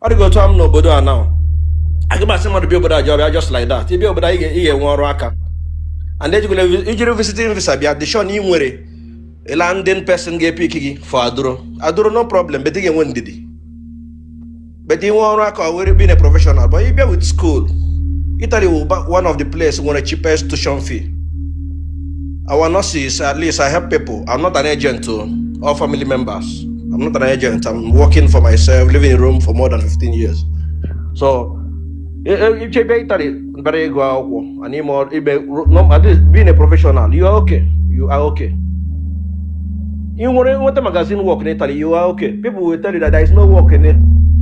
Ọ dịghị otu am n'obodo a now. Aga m asị mmadụ bịa obodo a jọọ bịa just like that. Ịbịa obodo a, ị ga-enwe ọrụ aka and ejikwala ijiri visiting visa bịa. Dị sure na ị nwere a landing person ga-epick gị for aduro aduro, no problem, but ị ga-enwe ndidi, but inwe ọrụ aka o were being a professional. But ị bịa with school, Italy will be one of the place nwere cheapest tuition fee. Our nurses, at least I help people. I'm not an agent to all family members. I'm not an agent. I'm working for myself, living in Rome for more than 15 years. So iche bịa Italy bịara ịgụ akwụkwọ and ime ọrụ ibe, no, at least being a professional, you are okay, you are okay. Ị nwere nweta magazine work in Italy, you are okay. People will tell you that there is no work in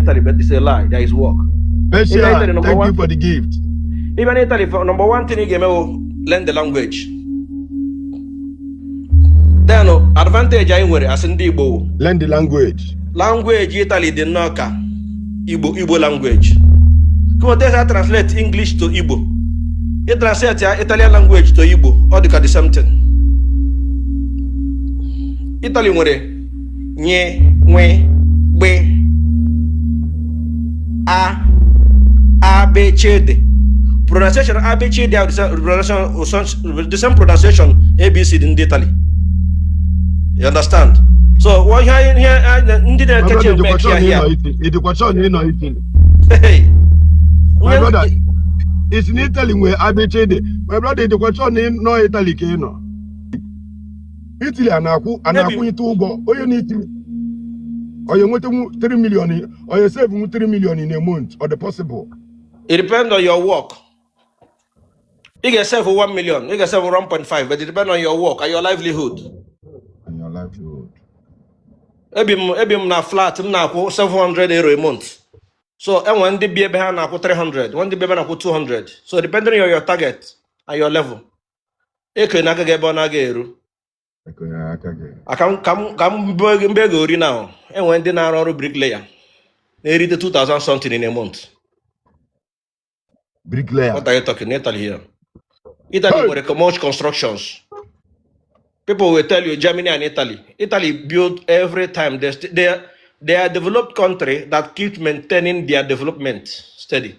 Italy, but it's a lie. There is work. Ịbịa Special, Italy, number thank one you for the gift. Ịbịa na Italy, for number one thing ị ga-eme bụ learn the language. Then advantage anyị nwere as ndị Igbo wụ, Learn the language. Language Italy dị nnọọ ka Igbo language. Kụmotesa translate English to Igbo, ị translate ya Italian language to Igbo, ọ dị ka the same thing. Italy nwere nye, nwe, gbe, a, a, b, c, d. Pronunciation a, b, c, d are the same pronunciation a, b, c dị ndị Italy. You understand? So what ihe ndị My na-ekechi brother, eme ịdịkwa sure na here. ị nọ Italy? Ịdịkwa sure na ị nọ Italy? Hey. My brother, isi na Italy nwee ABCD. My brother, ịdịkwa sure na ị nọ Italy ka ị nọ? Italy a na-akwụ a na-akwụnyite ụgwọ onye na Italy, onye nwetanwu 3 million, onye save 3 million in a month, ọ dị possible? It depends on your work. You can save 1 million, you can save 1.5, but it depends on your work and your livelihood. And your livelihood. Ebi m na flat m na-akwụ €700 a month. So enwe ndị bi ebe ha na-akwụ 300, nwe ndị bi ebe ha na-akwụ 200. So depending on your target and your level. Eke na agaghị ebe ọ na-aga eru. Ekonye aka gị. Aka m ka m mbe ego ori na enwe ndị na-arụ ọrụ bricklayer na-erite 2000 something in a month. Bricklayer. What are you talking? Italy here. Italy Hey! nwere much constructions. People will tell you Germany and Italy. Italy build every time. They are a developed country that keeps maintaining their development steady.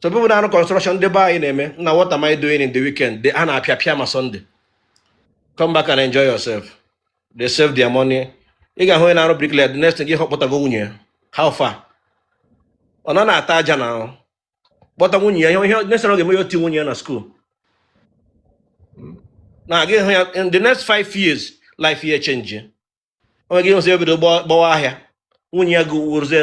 So people that are construction, they buy in na, now what am I doing in the weekend? They are na pia ma Sunday. Come back and enjoy yourself. They save their money. Ị ga-ahụ onye na-arụ bricklayer, the next thing gị họpụtago nwunye ya. How far? Ọ nọ na-ata aja na ahụ. Kpọta nwunye ya, ihe next thing ọ ga-eme ya, oti nwunye ya na school. Na gị hụ ya in the next 5 years, life ya change. O nwere ike ịhụzi ebido gbawa ahịa, nwunye ya gụwụrụzie.